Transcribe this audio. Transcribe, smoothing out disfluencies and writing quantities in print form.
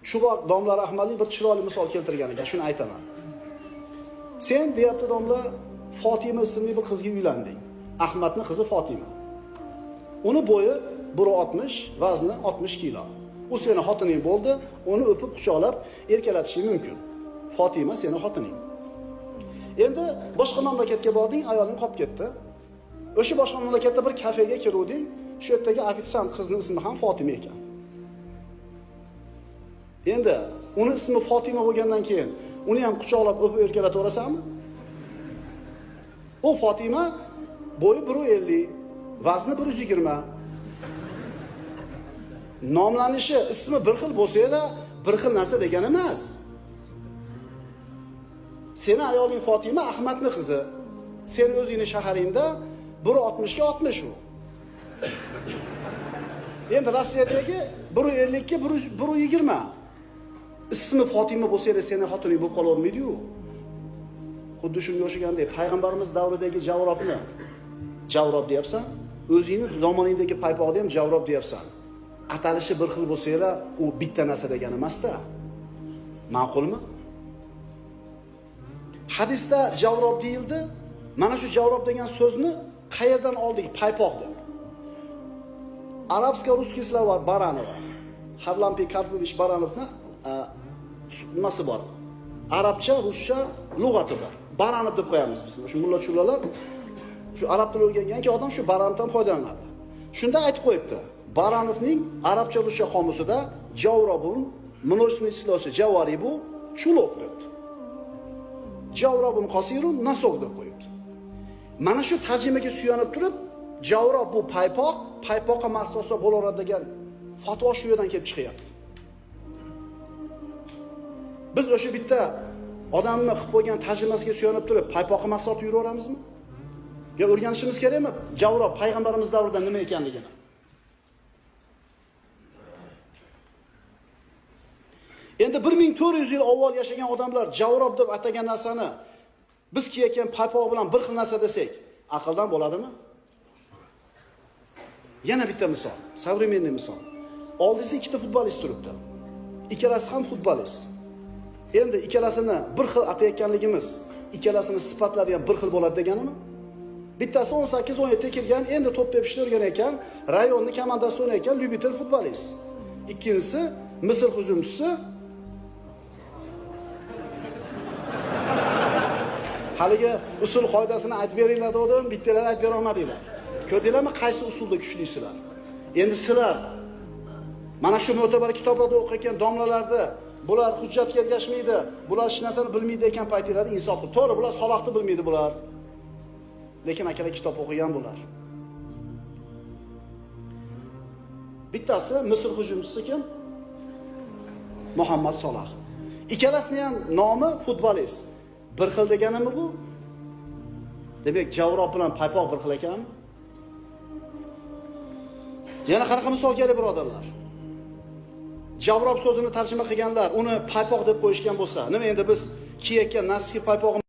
Chuvok domla rahmatli bir chiroyli misol keltirgan ekan, shuni aytaman. Sen deyapti domla, Fotima ismli bir qizga uylanding. Ahmadning qizi Fotima. Uni bo'yi 1.60, vazni 60 kilo. U seni xotining bo'ldi, uni o'pib quchoqlab erkalatishing mumkin. Fotima seni xotining. Endi boshqa mamlakatga bording, ayoling qolib ketdi. O'sha boshqa mamlakatda bir kafega kiruvding, shu yerdagi ofitsiant qizning ismi ham Fotima ekan. Endi uni ismi Fotima bo'lgandan keyin uni ham quchoqlab o'pib erkalataverasanmi? U Fotima bo'yi 1.50, vazni 120. Nomlanishi, ismi bir xil bo'lsa-da, bir xil narsa degani emas. Seni ayoling Fotima Ahmadning qizi. Sen o'zingni shaharingda 1.60 ga 60 u. Endi Rossiyadagi 1.50 ga 1.20. Ismi Fotima bo'lsa-da seni xotining bo'lib qolavermaydi-yu. Xuddi shunga o'xshagandek payg'ambarimiz davridagi javrobni javrob deyapsan, o'zingni zamoningdagi paypoqni ham javrob deyapsan. Atalishi bir xil bo'lsa-da, u bitta narsa degani emas-da. Ma'qulmi? Hadisda javrob deyildi. Mana shu javrob degan so'zni qayerdan oldik? Paypoq deb. Arabsko-русский слова Baranova. Harlampiy Karpovich Baranovni nimasi bor? Arabcha, ruscha lug'ati bor. Baranov deb qo'yamiz biz. Shu mulla chulalar shu arab tilini o'rganganki odam shu Baranovdan foydalanadi. Shunda aytib qo'yibdi. Baranovning arabcha ruscha qomusida javrobun множественное число si javaribu чулок debdi. Javrobun qosirun носок deb qo'yibdi. Mana shu tarjimaga suyanib turib, javrob bu paypoq, paypoqqa maxsus bo'laveradi degan fatvo shu yerdan kelib chiqyapti. Biz o'sha bitta odamni qilib qo'ygan tarjimasiga suyanib turib, paypoqqa mahsulot yuraveramizmi? Yo o'rganishimiz kerakmi? Javrob payg'ambarimiz davrida nima ekanligini. Endi 1400 yil avval yashagan odamlar javrob deb atagan narsani biz kiyayotgan paypoq bilan bir xil narsa desak, aqldan bo'ladimi? Yana bitta misol, современный misol. Oldingizda ikkita futbolist turibdi. Ikkalasi ham futbolist. Endi ikkalasini bir xil atayotganligimiz, ikkalasini sifatlari ham bir xil bo'ladi deganimi? Bittasi 18-17 ga kirgan, endi to'p tepishni o'rganayotgan, rayonni komandasida o'ynayotgan lyubitel futbolist. Ikkinchisi Misr hujumchisi. Haligi usul qoidasini aytib beringlar dedim, bittalar aytib bera olmadinglar. Ko'rdinglarmi qaysi usulda kuchlisizlar? Endi sizlar mana shu mo'tabar kitoblarda o'qiyotgan domlalarda bular hujjatga ergashmaydi, bular hech narsani bilmaydi ekan paytinglarda insof qil. To'g'ri, bular saboqni bilmaydi bular. Lekin akalar kitob o'qigan bular. Bittasi Misr hujumchisi kim? Muhammad Salah. Ikkalasining ham nomi futbolist. Bir xil deganimi bu? Demak, javrob bilan paypoq bir xil ekanmi? Yana qanaqa misol kerak birodarlar? Javrob so'zini tarjima qilganlar uni paypoq deb qo'yishgan bo'lsa, nima endi biz kiyayotgan nasxiy paypog'imiz